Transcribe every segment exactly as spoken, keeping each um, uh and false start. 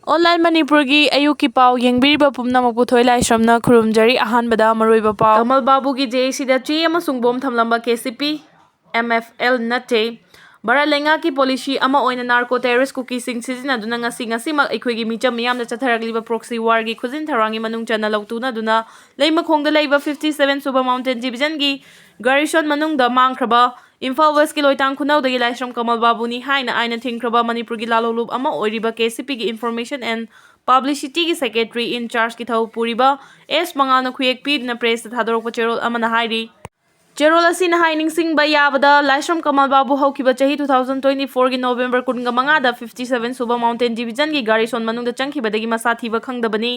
Online ꯃꯅꯤꯄꯨꯔꯒꯤ ꯑꯌꯨꯛꯀꯤ ꯄꯥꯎ ꯌꯦꯡꯕꯤꯔꯤꯕ ꯄꯨꯝꯅꯃꯛꯄꯨ ꯊꯣꯏ ꯂꯥꯏꯁ꯭ꯔꯝꯅ ꯈꯨꯔꯨꯝꯖꯔꯤ꯫ ꯑꯍꯥꯟꯕꯗ ꯃꯔꯨꯑꯣꯏꯕ ꯄꯥꯎ꯫ ꯀꯃꯜ ꯕꯥꯕꯨꯒꯤ ꯖꯦ ꯑꯦ ꯁꯤꯗ ꯆꯦ ꯑꯃꯁꯨꯡ ꯕꯣꯝ ꯊꯝꯂꯝꯕ ꯀꯦ ꯁꯤ ꯄꯤ, ꯑꯦꯝ ꯑꯦꯐ ꯑꯦꯜ ꯅꯠꯇꯦ꯫ ꯚꯥꯔꯠ ꯂꯩꯉꯥꯛꯀꯤ ꯄꯣꯂꯤꯁꯤ ꯑꯃ ꯑꯣꯏꯅ ꯅꯥꯔꯀꯣ ꯇꯦꯔꯣꯔꯤꯁ ꯀꯨꯀꯤꯁꯤꯡ ꯁꯤꯖꯤꯟꯅꯗꯨꯅ ꯉꯁꯤ, ꯉꯁꯤꯃꯛ ꯑꯩꯈꯣꯏꯒꯤ ꯃꯤꯆꯝ ꯃꯤꯌꯥꯝꯗ ꯆꯠꯊꯔꯛꯂꯤꯕ ꯄ꯭ꯔꯣꯛꯁꯤ ꯋꯥꯔꯒꯤ ꯈꯨꯖꯤꯟ ꯊꯧꯔꯥꯡꯒꯤ ꯃꯅꯨꯡ ꯆꯟꯅ ꯂꯧꯇꯨꯅꯗꯨꯅ ꯂꯩꯃꯈꯣꯡꯗ ꯂꯩꯕ ꯐꯤꯐꯇꯤ ꯁꯚꯦꯟ ꯁꯨꯕ ꯃꯥꯎꯟꯇꯦꯟ ꯗꯤꯕꯤꯖꯟꯒꯤ ꯒꯥꯔꯤꯁꯣꯟ ꯃꯅꯨꯡꯗ ꯃꯥꯡꯈ꯭ꯔꯕ ꯏꯝꯐꯥꯜ ꯋꯦꯁꯀꯤ ꯂꯣꯏꯇꯥꯡ ꯈꯨꯅꯧꯗꯒꯤ ꯂꯥꯏꯁ꯭ꯔꯝ ꯀꯃꯜ ꯕꯥꯕꯨꯅꯤ ꯍꯥꯏꯅ ꯑꯥꯏꯟꯅ ꯊꯤꯡꯈ꯭ꯔꯕ ꯃꯅꯤꯄꯨꯔꯒꯤ ꯂꯥꯂꯣꯡꯂꯨꯞ ꯑꯃ ꯑꯣꯏꯔꯤꯕ ꯀꯦ ꯁꯤ ꯄꯤꯒꯤ ꯏꯟꯐꯣꯔꯃꯦꯁꯟ ꯑꯦꯟ ꯄꯕ꯭ꯂꯤꯁꯤꯇꯤꯒꯤ ꯁꯦꯀ꯭ꯔꯦꯇꯔꯤ ꯏꯟ ꯆꯥꯔꯖꯀꯤ ꯊꯧ ꯄꯨꯔꯤꯕ ꯑꯦꯁ ꯃꯉꯥꯜꯅ ꯈꯨꯌꯦꯛ ꯄꯤꯗꯨꯅ ꯄ꯭ꯔꯦꯁꯇ ꯊꯥꯗꯣꯔꯛꯄ ꯆꯦꯔꯣꯜ ꯑꯃꯅ ꯍꯥꯏꯔꯤ꯫ ꯆꯦꯔꯣꯜ ꯑꯁꯤꯅ ꯍꯥꯏ, ꯅꯤꯡꯁꯤꯡꯕ ꯌꯥꯕꯗ ꯂꯥꯏꯁ꯭ꯔꯝ ꯀꯃꯜ ꯕꯥꯕꯨ ꯍꯧꯈꯤꯕ ꯆꯍꯤ ꯇꯨ ꯊꯥꯎꯖꯟ ꯇ꯭ꯋꯦꯟꯇꯤ ꯐꯣꯔꯒꯤ ꯅꯣꯕꯦꯝꯕꯔ ꯀꯨꯟꯒ ꯃꯉꯥꯗ ꯐꯤꯐꯇꯤ ꯁꯚꯦꯟ ꯁꯨꯕ ꯃꯥꯎꯟꯇꯦꯟ ꯗꯤꯕꯤꯖꯟꯒꯤ ꯒꯥꯔꯤꯁꯣꯟ ꯃꯅꯨꯡꯗ ꯆꯪꯈꯤꯕꯗꯒꯤ ꯃꯁꯥ ꯊꯤꯕ ꯈꯪꯗꯕꯅꯤ꯫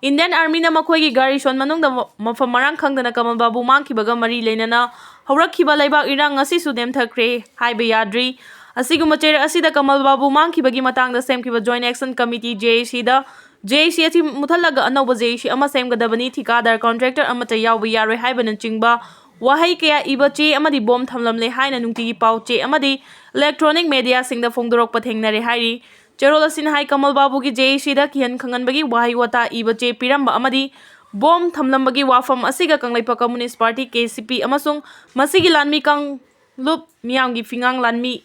ꯏꯟꯗꯤꯌꯟ ꯑꯥꯔꯃꯤꯅ ꯃꯈꯣꯏꯒꯤ ꯒꯥꯔꯤꯁꯣꯟ ꯃꯅꯨꯡꯗ ꯃ-, ꯃꯐꯝ ꯃꯔꯥꯡ ꯈꯪꯗꯅ ꯀꯃꯜ ꯕꯥꯕꯨ ꯃꯥꯡꯈꯤꯕꯒ ꯃꯔꯤ ꯂꯩꯅꯅ ꯍꯧꯔꯛꯈꯤꯕ ꯂꯩꯕꯥꯛ ꯏꯔꯥꯡ ꯉꯁꯤꯁꯨ ꯅꯦꯝꯊꯈ꯭ꯔꯦ ꯍꯥꯏꯕ ꯌꯥꯗ꯭ꯔꯤ꯫ ꯑꯁꯤꯒꯨꯝꯕ ꯆꯩꯔꯛ ꯑꯁꯤꯗ ꯀꯃꯜ ꯕꯥꯕꯨ ꯃꯥꯡꯈꯤꯕꯒꯤ ꯃꯇꯥꯡꯗ ꯁꯦꯝꯈꯤꯕ ꯖꯣꯏꯟ ꯑꯦꯛꯁꯟ ꯀꯃꯤꯇꯤ, ꯖꯦ ꯑꯦ ꯁꯤꯗ, ꯖꯦ ꯑꯦ ꯁꯤ ꯑꯁꯤ ꯃꯨꯊꯠꯂꯒ ꯑꯅꯧꯕ ꯖꯦ ꯑꯦ ꯁꯤ ꯑꯃ ꯁꯦꯝꯒꯗꯕꯅꯤ, ꯊꯤꯀꯥꯗꯥꯔ, ꯀꯣꯟꯇ꯭ꯔꯦꯛꯇꯔ ꯑꯃꯠꯇ ꯌꯥꯎꯕ ꯌꯥꯔꯣꯏ ꯍꯥꯏꯕꯅꯆꯤꯡꯕ ꯋꯥꯍꯩ ꯀꯌꯥ ꯏꯕ ꯆꯦ ꯑꯃꯗꯤ ꯕꯣꯝ ꯊꯝꯂꯝꯂꯦ ꯍꯥꯏꯅ ꯅꯨꯡꯇꯤꯒꯤ ꯄꯥꯎ ꯆꯦ ꯑꯃꯗꯤ ꯏꯂꯦꯛꯇ꯭ꯔꯣꯅꯤꯛ ꯃꯦꯗꯤꯌꯥꯁꯤꯡꯗ ꯐꯣꯡꯗꯣꯔꯛꯄ ꯊꯦꯡꯅꯔꯦ ꯍꯥꯏꯔꯤ꯫ ꯆꯦꯔꯣꯜ ꯑꯁꯤꯅ ꯍꯥꯏ, ꯀꯃꯜ ꯕꯥꯕꯨꯒꯤ ꯖꯦ ꯑꯦ ꯁꯤꯗ ꯀꯤꯍꯟ ꯈꯪꯍꯟꯕꯒꯤ ꯋꯥꯍꯩ ꯋꯥꯇꯥ ꯏꯕ ꯆꯦ ꯄꯤꯔꯝꯕ ꯑꯃꯗꯤ ꯕꯣꯝ ꯊꯝꯂꯝꯕꯒꯤ ꯋꯥꯐꯝ ꯑꯁꯤꯒ ꯀꯪꯂꯩꯄꯥꯛ ꯀꯝꯃꯨꯅꯤꯁ꯭ꯠ ꯄꯥꯔꯇꯤ, ꯀꯦ ꯁꯤ ꯄꯤ, ꯑꯃꯁꯨꯡ ꯃꯁꯤꯒꯤ ꯂꯥꯟꯃꯤ ꯀꯥꯡꯂꯨꯞ ꯃꯤꯌꯥꯝꯒꯤ ꯐꯤꯉꯥꯡ ꯂꯥꯟꯃꯤ,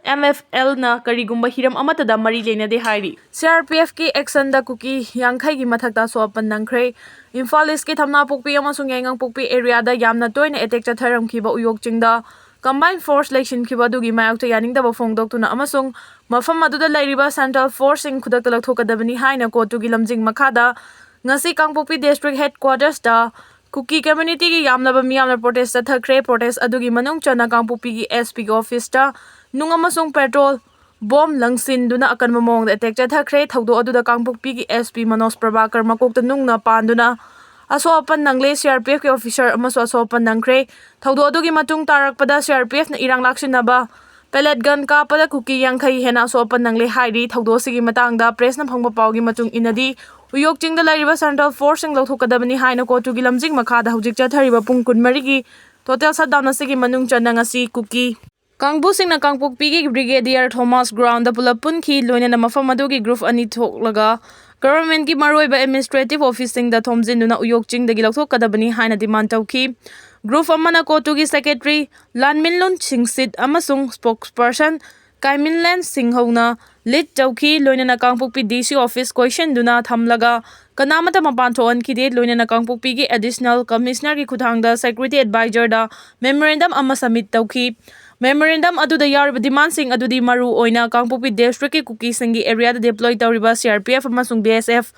ꯑꯦꯝ ꯑꯦꯐ ꯑꯦꯜꯅ ꯀꯔꯤꯒꯨꯝꯕ ꯍꯤꯔꯝ ꯑꯃꯠꯇꯗ ꯃꯔꯤ ꯂꯩꯅꯗꯦ ꯍꯥꯏꯔꯤ꯫ ꯁꯤ ꯑꯥꯔ ꯄꯤ ꯑꯦꯐꯀꯤ ꯑꯦꯛꯁꯟꯗ ꯀꯨꯀꯤ ꯌꯥꯡꯈꯩꯒꯤ ꯃꯊꯛꯇ ꯑꯁꯣꯛ ꯑꯄꯟ ꯅꯪꯈ꯭ꯔꯦ꯫ ꯏꯝꯐꯥꯜ ꯏꯁ꯭ꯠꯀꯤ ꯊꯝꯅꯥꯄꯣꯛꯄꯤ ꯑꯃꯁꯨꯡ ꯌꯥꯏꯉꯪꯄꯣꯛꯄꯤ ꯑꯦꯔꯤꯌꯥꯗ ꯌꯥꯝꯅ ꯇꯣꯏꯅ ꯑꯦꯇꯦꯛ ꯆꯠꯊꯔꯝꯈꯤꯕ ꯎꯌꯣꯛ ꯆꯤꯡꯗ ꯀꯝꯕꯥꯏꯟ ꯐꯣꯔꯁ ꯂꯩꯁꯤꯟꯈꯤꯕ ꯑꯗꯨꯒꯤ ꯃꯥꯌꯣꯛꯇ ꯌꯥꯅꯤꯡꯗꯕ ꯐꯣꯡꯗꯣꯛꯇꯨꯅ ꯑꯃꯁꯨꯡ ꯃꯐꯝ ꯑꯗꯨꯗ ꯂꯩꯔꯤꯕ ꯁꯦꯟꯇ꯭ꯔꯦꯜ ꯐꯣꯔꯁꯁꯤꯡ ꯈꯨꯗꯛꯇ ꯂꯧꯊꯣꯛꯀꯗꯕꯅꯤ ꯍꯥꯏꯅ ꯀꯣꯔꯠꯇꯨꯒꯤ ꯂꯝꯖꯤꯡ ꯃꯈꯥꯗ ꯉꯁꯤ ꯀꯥꯡꯄꯣꯛꯄꯤ ꯗꯤꯁꯇ꯭ꯔꯤꯛ ꯍꯦꯗꯀ꯭ꯋꯥꯇꯔꯁꯇ ꯀꯨꯀꯤ ꯀꯝꯃ꯭ꯌꯨꯅꯤꯇꯤꯒꯤ ꯌꯥꯝꯂꯕ ꯃꯤꯌꯥꯝꯅ ꯄ꯭ꯔꯣꯇꯦꯁ ꯆꯠꯊꯈ꯭ꯔꯦ꯫ ꯄ꯭ꯔꯣꯇꯦꯁ ꯑꯗꯨꯒꯤ ꯃꯅꯨꯡ ꯆꯟꯅ ꯀꯥꯡꯄꯣꯛꯄꯤꯒꯤ ꯑꯦꯁ ꯄꯤꯒꯤ ꯑꯣꯐꯤꯁꯇ ꯅꯨꯡ ꯑꯃꯁꯨꯡ ꯄꯦꯇ꯭ꯔꯣꯜ ꯕꯣꯝ ꯂꯪꯁꯤꯟꯗꯨꯅ ꯑꯀꯟꯕ ꯃꯑꯣꯡꯗ ꯑꯦꯇꯦꯛ ꯆꯠꯊꯈ꯭ꯔꯦ꯫ ꯊꯧꯗꯣꯛ ꯑꯗꯨꯗ ꯀꯥꯡꯄꯣꯛꯄꯤꯒꯤ ꯑꯦꯁ ꯄꯤ ꯃꯅꯣꯖ ꯄ꯭ꯔꯚꯥꯀꯔ ꯃꯀꯣꯛꯇ ꯅꯨꯡꯅ ꯄꯥꯟꯗꯨꯅ ꯑꯁꯣꯛ ꯑꯄꯟ ꯅꯪꯂꯦ꯫ ꯁꯤ ꯑꯥꯔ ꯄꯤ ꯑꯦꯐꯀꯤ ꯑꯣꯐꯤꯁꯔ ꯑꯃꯁꯨ ꯑꯁꯣꯛ ꯑꯄꯟ ꯅꯪꯈ꯭ꯔꯦ꯫ ꯊꯧꯗꯣꯛ ꯑꯗꯨꯒꯤ ꯃꯇꯨꯡ ꯇꯥꯔꯛꯄꯗ ꯁꯤ ꯑꯥꯔ ꯄꯤ ꯑꯦꯐꯅ ꯏꯔꯥꯡ ꯂꯥꯛꯁꯤꯟꯅꯕ ꯄꯦꯂꯦꯠ ꯒꯟ ꯀꯥꯞꯄꯗ ꯀꯨꯀꯤ ꯌꯥꯡꯈꯩ ꯍꯦꯟꯅ ꯑꯁꯣꯛ ꯑꯄꯟ ꯅꯪꯂꯦ ꯍꯥꯏꯔꯤ꯫ ꯊꯧꯗꯣꯛ ꯑꯁꯤꯒꯤ ꯃꯇꯥꯡꯗ ꯄ꯭ꯔꯦꯁꯅ ꯐꯪꯕ ꯄꯥꯎꯒꯤ ꯃꯇꯨꯡ ꯏꯟꯅꯗꯤ, ꯎꯌꯣꯛ ꯆꯤꯡꯗ ꯂꯩꯔꯤꯕ ꯁꯦꯟꯇ꯭ꯔꯦꯜ ꯐꯣꯔꯁꯁꯤꯡ ꯂꯧꯊꯣꯛꯀꯗꯕꯅꯤ ꯍꯥꯏꯅ ꯀꯣꯔꯠꯇꯨꯒꯤ ꯂꯝꯖꯤꯡ ꯃꯈꯥꯗ ꯍꯧꯖꯤꯛ ꯆꯠꯊꯔꯤꯕ ꯄꯨꯡ ꯀꯨꯟꯃꯔꯤꯒꯤ ꯇꯣꯇꯦꯜ ꯁꯠꯗꯥꯎꯟ ꯑꯁꯤꯒꯤ ꯃꯅꯨꯡ ꯆꯟꯅ ꯉꯁꯤ ꯀꯨꯀꯤ ꯀꯥꯡꯕꯨꯁꯤꯡꯅ ꯀꯥꯡꯄꯣꯛꯄꯤꯒꯤ ꯕ꯭ꯔꯤꯒꯦꯗꯤꯌꯔ ꯊꯣꯃꯥꯁ ꯒ꯭ꯔꯥꯎꯟꯗ ꯄꯨꯂꯞ ꯄꯨꯟꯈꯤ꯫ ꯂꯣꯏꯅꯅ ꯃꯐꯝ ꯑꯗꯨꯒꯤ ꯒ꯭ꯔꯨꯞ ꯑꯅꯤ ꯊꯣꯛꯂꯒ ꯒꯚꯔꯟꯃꯦꯟꯠꯀꯤ ꯃꯔꯨꯑꯣꯏꯕ ꯑꯦꯗꯃꯤꯅꯤꯁꯇ꯭ꯔꯦꯇꯤꯚ ꯑꯣꯐꯤꯁꯁꯤꯡꯗ ꯊꯣꯝꯖꯤꯟꯗꯨꯅ ꯎꯌꯣꯛ ꯆꯤꯡꯗꯒꯤ ꯂꯧꯊꯣꯛꯀꯗꯕꯅꯤ ꯍꯥꯏꯅ ꯗꯤꯃꯥꯟ ꯇꯧꯈꯤ꯫ ꯒ꯭ꯔꯨꯞ ꯑꯃꯅ ꯀꯣꯇꯨꯒꯤ ꯁꯦꯀ꯭ꯔꯦꯇꯔꯤ ꯂꯥꯟꯃꯤꯟꯂꯨꯟ ꯁꯤꯡꯁꯤꯠ ꯑꯃꯁꯨꯡ ꯁ꯭ꯄꯣꯛꯁꯄꯔꯁꯟ ꯀꯥꯏꯃꯤꯟꯂꯦꯟ ꯁꯤꯡꯍꯧꯅ ꯂꯤꯗ ꯇꯧꯈꯤ꯫ ꯂꯣꯏꯅꯅ ꯀꯥꯡꯄꯣꯛꯄꯤ ꯗꯤ ꯁꯤ ꯑꯣꯐꯤꯁ ꯀꯣꯏꯁꯤꯟꯗꯨꯅ ꯊꯝꯂꯒ ꯀꯅꯥꯃꯠꯇ ꯃꯄꯥꯟ ꯊꯣꯛꯍꯟꯈꯤꯗꯦ꯫ ꯂꯣꯏꯅꯅ ꯀꯥꯡꯄꯣꯛꯄꯤꯒꯤ ꯑꯦꯗꯤꯁꯅꯦꯜ ꯀꯃꯤꯁꯅꯔꯒꯤ ꯈꯨꯠꯊꯥꯡꯗ ꯁꯦꯀ꯭ꯌꯨꯔꯤꯇꯤ ꯑꯦꯗꯚꯥꯏꯖꯔꯗ ꯃꯦꯃꯣꯔꯦꯟꯗꯝ ꯑꯃ ꯁꯕꯃꯤꯠ ꯇꯧꯈꯤ꯫ ꯃꯦꯃꯣꯔꯦꯟꯗꯝ ꯑꯗꯨꯗ ꯌꯥꯎꯔꯤꯕ ꯗꯤꯃꯥꯟꯁꯤꯡ ꯑꯗꯨꯗꯤ ꯃꯔꯨ ꯑꯣꯏꯅ ꯀꯥꯡꯄꯣꯛꯄꯤ ꯗꯤꯁꯇ꯭ꯔꯤꯛꯀꯤ ꯀꯨꯀꯤꯁꯤꯡꯒꯤ ꯑꯦꯔꯤꯌꯥꯗ ꯗꯤꯄ꯭ꯂꯣꯏ ꯇꯧꯔꯤꯕ ꯁꯤ ꯑꯥꯔ ꯄꯤ ꯑꯦꯐ ꯑꯃꯁꯨꯡ ꯕꯤ ꯑꯦꯁ ꯑꯦꯐ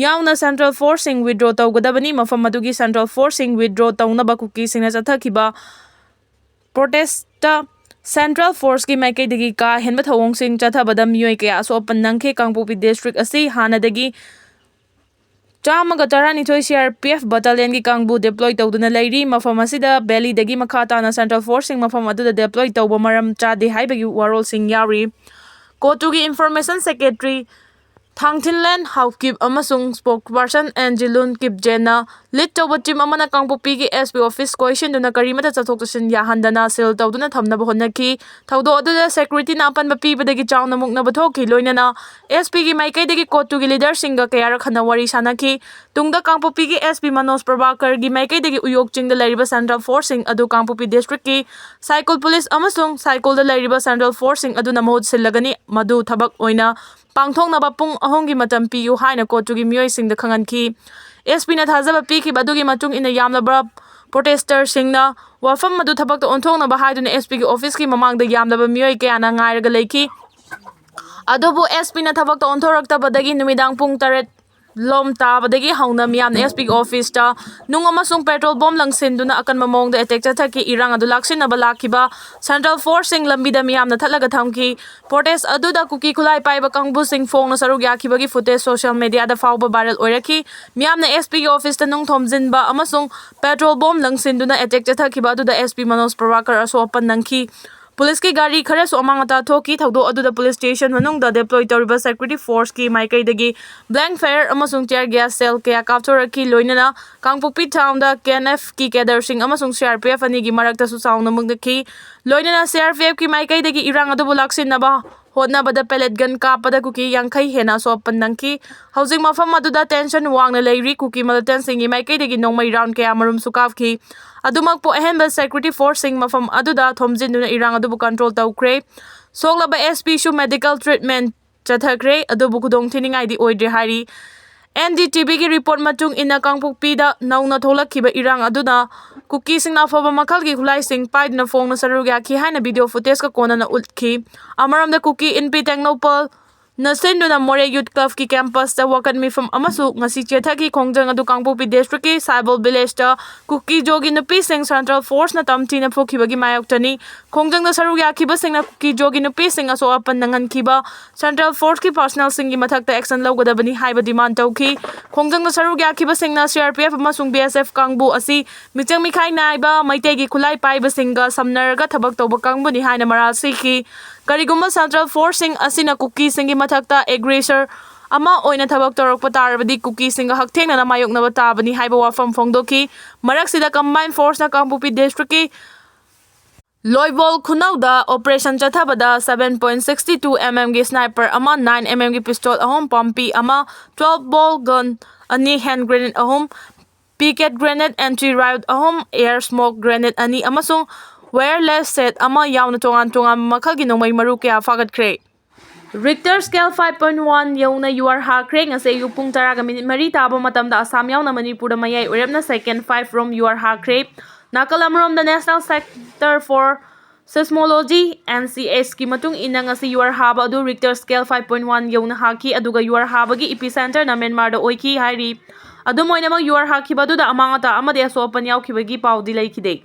ꯌꯥꯎꯅ ꯁꯦꯟꯇ꯭ꯔꯦꯜ ꯐꯣꯔꯁꯁꯤꯡ ꯋꯤꯗ꯭ꯔꯣ ꯇꯧꯒꯗꯕꯅꯤ꯫ ꯃꯐꯝ ꯑꯗꯨꯒꯤ ꯁꯦꯟꯇ꯭ꯔꯦꯜ ꯐꯣꯔꯁꯁꯤꯡ ꯋꯤꯗ꯭ꯔꯣ ꯇꯧꯅꯕ ꯀꯨꯀꯤꯁꯤꯡꯅ ꯆꯠꯊꯈꯤꯕ ꯄ꯭ꯔꯣꯇꯦꯁꯇ ꯁꯦꯟꯇ꯭ꯔꯦꯜ ꯐꯣꯔꯁꯀꯤ ꯃꯥꯏꯀꯩꯗꯒꯤ ꯀꯥ ꯍꯦꯟꯕ ꯊꯧꯑꯣꯡꯁꯤꯡ ꯆꯠꯊꯕꯗ ꯃꯤꯑꯣꯏ ꯀꯌꯥ ꯑꯁꯣꯛ ꯑꯄꯟ ꯅꯪꯈꯤ꯫ ꯀꯥꯡꯄꯣꯛꯄꯤ ꯗꯤꯁꯇ꯭ꯔꯤꯛ ꯑꯁꯤ ꯍꯥꯟꯅꯗꯒꯤ ꯆꯥꯝꯃꯒ ꯇꯔꯥꯅꯤꯊꯣꯏ ꯁꯤ ꯑꯥꯔ ꯄꯤ ꯑꯦꯐ ꯕꯇꯥꯂꯤꯌꯟꯒꯤ ꯀꯥꯡꯕꯨ ꯗꯤꯄ꯭ꯂꯣꯏ ꯇꯧꯗꯨꯅ ꯂꯩꯔꯤ꯫ ꯃꯐꯝ ꯑꯁꯤꯗ ꯚꯦꯂꯤꯗꯒꯤ ꯃꯈꯥ ꯇꯥꯅ ꯁꯦꯟꯇ꯭ꯔꯦꯜ ꯐꯣꯔꯁꯁꯤꯡ ꯃꯐꯝ ꯑꯗꯨꯗ ꯗꯤꯄ꯭ꯂꯣꯏ ꯇꯧꯕ ꯃꯔꯝ ꯆꯥꯗꯦ ꯍꯥꯏꯕꯒꯤ ꯋꯥꯔꯣꯜꯁꯤꯡ ꯌꯥꯎꯔꯤ꯫ ꯀꯣꯇꯨꯒꯤ ꯏꯟꯐꯣꯔꯃꯦꯁꯟ ꯁꯦꯀ꯭ꯔꯦꯇꯔꯤ ꯊꯥꯡꯊꯤꯟꯂꯦꯟ ꯍꯥꯎꯀꯤꯞ ꯑꯃꯁꯨꯡ ꯁ꯭ꯄꯣꯛꯁꯄꯔꯁꯟ ꯑꯦꯟꯖꯤꯂꯨꯟ ꯀꯤꯞꯖꯦꯟꯅ ꯂꯤꯗ ꯇꯧꯕ ꯇꯤꯝ ꯑꯃꯅ ꯀꯥꯡꯄꯣꯛꯄꯤꯒꯤ ꯑꯦꯁ ꯄꯤ ꯑꯣꯐꯤꯁ ꯀꯣꯏꯁꯤꯟꯗꯨꯅ ꯀꯔꯤꯃꯠꯇ ꯆꯠꯊꯣꯛ ꯆꯠꯁꯤꯟ ꯌꯥꯍꯟꯗꯅ ꯁꯤꯜ ꯇꯧꯗꯨꯅ ꯊꯝꯅꯕ ꯍꯣꯠꯅꯈꯤ꯫ ꯊꯧꯗꯣꯛ ꯑꯗꯨꯗ ꯁꯦꯀ꯭ꯌꯨꯔꯤꯇꯤꯅ ꯑꯄꯟꯕ ꯄꯤꯕꯗꯒꯤ ꯆꯥꯎꯅ ꯃꯨꯛꯅꯕ ꯊꯣꯛꯈꯤ꯫ ꯂꯣꯏꯅꯅ ꯑꯦꯁ ꯄꯤꯒꯤ ꯃꯥꯏꯀꯩꯗꯒꯤ ꯀꯣꯇꯨꯒꯤ ꯂꯤꯗꯔꯁꯤꯡꯒ ꯀꯌꯥꯔꯛ ꯍꯟꯅ ꯋꯥꯔꯤ ꯁꯥꯅꯈꯤ꯫ ꯇꯨꯡꯗ ꯀꯥꯡꯄꯣꯛꯄꯤꯒꯤ ꯑꯦꯁ ꯄꯤ ꯃꯅꯣꯖ ꯄ꯭ꯔꯚꯥꯀꯔꯒꯤ ꯃꯥꯏꯀꯩꯗꯒꯤ ꯎꯌꯣꯛ ꯆꯤꯡꯗ ꯂꯩꯔꯤꯕ ꯁꯦꯟꯇ꯭ꯔꯦꯜ ꯐꯣꯔꯁꯁꯤꯡ ꯑꯗꯨ ꯀꯥꯡꯄꯣꯛꯄꯤ ꯗꯤꯁꯇ꯭ꯔꯤꯛꯀꯤ ꯁꯥꯏꯀꯨꯜ ꯄꯨꯂꯤꯁ ꯑꯃꯁꯨꯡ ꯁꯥꯏꯀꯨꯜꯗ ꯂꯩꯔꯤꯕ ꯁꯦꯟꯇ꯭ꯔꯦꯜ ꯐꯣꯔꯁꯁꯤꯡ ꯑꯗꯨꯅ ꯃꯍꯨꯠ ꯁꯤꯜꯂꯒꯅꯤ꯫ ꯃꯗꯨ ꯊꯕꯛ ꯑꯣꯏꯅ ꯄꯥꯡꯊꯣꯛꯅꯕ ꯄꯨꯡ ꯑꯍꯨꯝꯒꯤ ꯃꯇꯝ ꯄꯤꯌꯨ ꯍꯥꯏꯅ ꯀꯣꯇꯨꯒꯤ ꯃꯤꯑꯣꯏꯁꯤꯡꯗ ꯈꯪꯍꯟꯈꯤ꯫ ꯑꯦꯁ ꯄꯤꯅ ꯊꯥꯖꯕ ꯄꯤꯈꯤꯕ ꯑꯗꯨꯒꯤ ꯃꯇꯨꯡ ꯏꯟꯅ ꯌꯥꯝꯂꯕ ꯄ꯭ꯔꯣꯇꯦꯁꯇꯔꯁꯤꯡꯅ ꯋꯥꯐꯝ ꯑꯗꯨ ꯊꯕꯛꯇ ꯑꯣꯟꯊꯣꯛꯅꯕ ꯍꯥꯏꯗꯨꯅ ꯑꯦꯁ ꯄꯤꯒꯤ ꯑꯣꯐꯤꯁꯀꯤ ꯃꯃꯥꯡꯗ ꯌꯥꯝꯂꯕ ꯃꯤꯑꯣꯏ ꯀꯌꯥꯅ ꯉꯥꯏꯔꯒ ꯂꯩꯈꯤ꯫ ꯑꯗꯨꯕꯨ ꯑꯦꯁ ꯄꯤꯅ ꯊꯕꯛꯇ ꯑꯣꯟꯊꯣꯔꯛꯇꯕꯗꯒꯤ ꯅꯨꯃꯤꯗꯥꯡ ꯄꯨꯡ ꯇꯔꯦꯠ ꯂꯣꯝ ꯇꯥꯕꯗꯒꯤ ꯍꯧꯅ ꯃꯤꯌꯥꯝꯅ ꯑꯦꯁ ꯄꯤꯒꯤ ꯑꯣꯐꯤꯁꯇ ꯅꯨꯡ ꯑꯃꯁꯨꯡ ꯄꯦꯇ꯭ꯔꯣꯜ ꯕꯣꯝ ꯂꯪꯁꯤꯟꯗꯨꯅ ꯑꯀꯟꯕ ꯃꯑꯣꯡꯗ ꯑꯦꯇꯦꯛ ꯆꯠꯊꯈꯤ꯫ ꯏꯔꯥꯡ ꯑꯗꯨ ꯂꯥꯛꯁꯤꯟꯅꯕ ꯂꯥꯛꯈꯤꯕ ꯁꯦꯟꯇ꯭ꯔꯦꯜ ꯐꯣꯔꯁꯁꯤꯡ ꯂꯝꯕꯤꯗ ꯃꯤꯌꯥꯝꯅ ꯊꯠꯂꯒ ꯊꯝꯈꯤ꯫ ꯄ꯭ꯔꯣꯇꯦꯁ ꯑꯗꯨꯗ ꯀꯨꯀꯤ ꯈꯨꯠꯂꯥꯏ ꯄꯥꯏꯕ ꯀꯥꯡꯕꯨꯁꯤꯡ ꯐꯣꯡꯅ ꯁꯔꯨꯛ ꯌꯥꯈꯤꯕꯒꯤ ꯐꯨꯇꯦꯖ ꯁꯣꯁꯤꯌꯦꯜ ꯃꯦꯗꯤꯌꯥꯗ ꯐꯥꯎꯕ ꯚꯥꯏꯔꯦꯜ ꯑꯣꯏꯔꯛꯈꯤ꯫ ꯃꯤꯌꯥꯝꯅ ꯑꯦꯁ ꯄꯤꯒꯤ ꯑꯣꯐꯤꯁꯇ ꯅꯨꯡ ꯊꯣꯝꯖꯤꯟꯕ ꯑꯃꯁꯨꯡ ꯄꯦꯇ꯭ꯔꯣꯜ ꯕꯣꯝ ꯂꯪꯁꯤꯟꯗꯨꯅ ꯑꯦꯇꯦꯛ ꯆꯠꯊꯈꯤꯕ ꯑꯗꯨꯗ ꯑꯦꯁ ꯄꯤ ꯃꯅꯣꯖ ꯄ꯭ꯔꯚꯥꯀꯔ ꯑꯁꯣꯛ ꯑꯄꯟ ꯅꯪꯈꯤ꯫ ꯄꯨꯂꯤꯁꯀꯤ ꯒꯥꯔꯤ ꯈꯔꯁꯨ ꯑꯃꯥꯡ ꯑꯇꯥ ꯊꯣꯛꯈꯤ꯫ ꯊꯧꯗꯣꯛ ꯑꯗꯨꯗ ꯄꯨꯂꯤꯁ ꯁ꯭ꯇꯦꯁꯟ ꯃꯅꯨꯡꯗ deploy ꯇꯧꯔꯤꯕ security forceꯀꯤ ꯃꯥꯏꯀꯩꯗꯒꯤ blank fire ꯑꯃꯁꯨꯡ tear gas shell ꯀꯌꯥ ꯀꯥꯞꯊꯣꯔꯛꯈꯤ꯫ ꯂꯣꯏꯅꯅ ꯀꯥꯡꯄꯣꯛꯄꯤ townꯗ KNFꯀꯤ cadreꯁꯤꯡ ꯑꯃꯁꯨꯡ CRPF ꯑꯅꯤꯒꯤ ꯃꯔꯛꯇꯁꯨ ꯆꯥꯎꯅ ꯃꯨꯛꯅꯈꯤ꯫ ꯂꯣꯏꯅꯅ CRPFꯀꯤ ꯃꯥꯏꯀꯩꯗꯒꯤ ꯏꯔꯥꯡ ꯑꯗꯨꯕꯨ ꯂꯥꯛꯁꯤꯟꯅꯕ ꯍꯣꯠꯅꯕꯗ pellet gun ꯀꯥꯞꯄꯗ ꯀꯨꯀꯤ ꯌꯥꯡꯈꯩ ꯍꯦꯟꯅ ꯑꯁꯣꯛ ꯑꯄꯟ ꯅꯪꯈꯤ꯫ ꯍꯧꯖꯤꯛ ꯃꯐꯝ ꯑꯗꯨꯗ tension ꯋꯥꯡꯅ ꯂꯩꯔꯤ꯫ ꯀꯨꯀꯤ militantꯁꯤꯡꯒꯤ ꯃꯥꯏꯀꯩꯗꯒꯤ ꯅꯣꯡꯃꯩ round ꯀꯌꯥ ꯃꯔꯨꯝꯁꯨ ꯀꯥꯞꯈꯤ꯫ ꯑꯗꯨꯃꯛꯄꯨ ꯑꯍꯦꯟꯕ security forceꯁꯤꯡ ꯃꯐꯝ ꯑꯗꯨꯗ ꯊꯣꯝꯖꯤꯟꯗꯨꯅ ꯏꯔꯥꯡ ꯑꯗꯨꯕꯨ control ꯇꯧꯈ꯭ꯔꯦ꯫ ꯁꯣꯛꯂꯕ SPꯁꯨ medical treatment ꯆꯠꯊꯈ꯭ꯔꯦ, ꯑꯗꯨꯕꯨ ꯈꯨꯗꯣꯡ ꯊꯤꯅꯤꯡꯉꯥꯏꯗꯤ ꯑꯣꯏꯗ꯭ꯔꯦ ꯍꯥꯏꯔꯤ꯫ NDTVꯒꯤ report ꯃꯇꯨꯡ ꯏꯟꯅ, ꯀꯥꯡꯄꯣꯛꯄꯤꯗ ꯅꯧꯅ ꯊꯣꯛꯂꯛꯈꯤꯕ ꯏꯔꯥꯡ ꯑꯗꯨꯅ ꯀꯨꯀꯤꯁꯤꯡꯅ ꯑꯐꯕ ꯃꯈꯜꯒꯤ ꯈꯨꯠꯂꯥꯏꯁꯤꯡ ꯄꯥꯏꯗꯨꯅ ꯐꯣꯡꯅ ꯁꯔꯨꯛ ꯌꯥꯈꯤ ꯍꯥꯏꯅ video footageꯀ ꯀꯣꯟꯅꯅ ꯎꯠꯈꯤ꯫ ꯑꯃꯔꯣꯝꯗ, ꯀꯨꯀꯤ ꯏꯟꯄꯤ ꯇꯦꯡꯅꯧꯄꯜꯅ ꯁꯤꯟꯗꯨꯅ ꯃꯣꯔꯦ Youth Clubꯀꯤ campusꯇ ꯋꯥꯀꯠ ꯃꯤꯐꯝ ꯑꯃꯁꯨ ꯉꯁꯤ ꯆꯦꯊꯈꯤ꯫ ꯈꯣꯡꯖꯪ ꯑꯗꯨ ꯀꯥꯡꯄꯣꯛꯄꯤ districtꯀꯤ ꯁꯥꯏꯕꯣꯜ villageꯇ ꯀꯨꯀꯤ ꯖꯣꯒꯤ ꯅꯨꯄꯤꯁꯤꯡ Central Forceꯅ ꯇꯝꯊꯤꯅ ꯐꯨꯈꯤꯕꯒꯤ ꯃꯥꯌꯣꯛꯇꯅꯤ꯫ ꯈꯣꯡꯖꯪꯗ ꯁꯔꯨꯛ ꯌꯥꯈꯤꯕꯁꯤꯡꯅ ꯀꯨꯀꯤ ꯖꯣꯒꯤ ꯅꯨꯄꯤꯁꯤꯡ ꯑꯁꯣꯛ ꯑꯄꯟ ꯅꯪꯍꯟꯈꯤꯕ Central Forceꯀꯤ personnelꯁꯤꯡꯒꯤ ꯃꯊꯛꯇ action ꯂꯧꯒꯗꯕꯅꯤ ꯍꯥꯏꯕ demand ꯇꯧꯈꯤ꯫ ꯈꯣꯡꯖꯪꯗ ꯁꯔꯨꯛ ꯌꯥꯈꯤꯕꯁꯤꯡꯅ CRPF ꯑꯃꯁꯨꯡ BSF ꯀꯥꯡꯕꯨ ꯑꯁꯤ ꯃꯤꯆꯪ ꯃꯤꯈꯥꯏ ꯅꯥꯏꯕ ꯃꯩꯇꯩꯒꯤ ꯈꯨꯠꯂꯥꯏ ꯄꯥꯏꯕꯁꯤꯡꯒ ꯁꯝꯅꯔꯒ ꯊꯕꯛ ꯇꯧꯕ ꯀꯥꯡꯕꯨꯅꯤ ꯍꯥꯏꯅ ꯃꯔꯥꯜ ꯁꯤꯈꯤ꯫ ꯀꯔꯤꯒꯨꯝꯕ Central Forceꯁꯤꯡ ꯑꯁꯤꯅ ꯀꯨꯀꯤꯁꯤꯡꯒꯤ ꯃꯊꯛꯇ aggressor ꯑꯃ ꯑꯣꯏꯅ ꯊꯕꯛ ꯇꯧꯔꯛꯄ ꯇꯥꯔꯕꯗꯤ ꯀꯨꯀꯤꯁꯤꯡꯒ ꯍꯛꯊꯦꯡꯅꯅ ꯃꯥꯌꯣꯛꯅꯕ ꯇꯥꯕꯅꯤ ꯍꯥꯏꯕ ꯋꯥꯐꯝ ꯐꯣꯡꯗꯣꯛꯈꯤ꯫ ꯃꯔꯛꯁꯤꯗ, combined forceꯅ ꯀꯥꯡꯄꯣꯛꯄꯤ districtꯀꯤ ꯂꯣꯏꯕꯣꯜ ꯈꯨꯅꯧꯗ operation ꯆꯠꯊꯕꯗ seven point sixty two mmꯒꯤ sniper ꯑꯃ, nine mmꯒꯤ pistol ꯑꯍꯨꯝ, ꯄꯝꯄꯤ ꯑꯃ, twelve ball gun ꯑꯅꯤ, hand grenade ꯑꯍꯨꯝ, picket grenade, anti riot ꯑꯍꯨꯝ, air smoke grenade ꯑꯅꯤ ꯑꯃꯁꯨꯡ wireless set ꯑꯃ ꯌꯥꯎꯅ ꯇꯣꯉꯥꯟ ꯇꯣꯉꯥꯟꯕ ꯃꯈꯜꯒꯤ ꯅꯣꯡꯃꯩ ꯃꯔꯨ ꯀꯌꯥ ꯐꯥꯒꯠꯈ꯭ꯔꯦ꯫ Richter scale five point one ꯌꯧꯅ ꯌꯨꯍꯥꯔ ꯍꯥꯈ꯭ꯔꯦ꯫ ꯉꯁꯤ ꯑꯌꯨꯛ ꯄꯨꯡ ꯇꯔꯥꯒ minute ꯃꯔꯤ ꯇꯥꯕ ꯃꯇꯝꯗ ꯑꯁꯥꯝ ꯌꯥꯎꯅ ꯃꯅꯤꯄꯨꯔꯗ ꯃꯌꯥꯏ ꯑꯣꯏꯔꯞꯅ second five ꯔꯣꯝ ꯌꯨꯍꯥꯔ ꯍꯥꯈ꯭ꯔꯦ꯫ ꯅꯥꯀꯜ ꯑꯃꯔꯣꯝꯗ National Center for Seismology, NCSꯀꯤ ꯃꯇꯨꯡ ꯏꯟꯅ, ꯉꯁꯤ ꯌꯨꯍꯥꯔ ꯍꯥꯕ ꯑꯗꯨ Richter scale five point one ꯌꯧꯅ ꯍꯥꯈꯤ, ꯑꯗꯨꯒ ꯌꯨꯍꯥꯔ ꯍꯥꯕꯒꯤ epicenterꯅ ꯃ꯭ꯌꯥꯟꯃꯥꯔꯗ ꯑꯣꯏꯈꯤ ꯍꯥꯏꯔꯤ꯫ ꯑꯗꯨꯝ ꯑꯣꯏꯅꯃꯛ, ꯌꯨꯍꯥꯔ ꯍꯥꯈꯤꯕ ꯑꯗꯨꯗ ꯑꯃꯥꯡ ꯑꯇꯥ ꯑꯃꯗꯤ ꯑꯁꯣꯛ ꯑꯄꯟ ꯌꯥꯎꯈꯤꯕꯒꯤ ꯄꯥꯎꯗꯤ ꯂꯩꯈꯤꯗꯦ꯫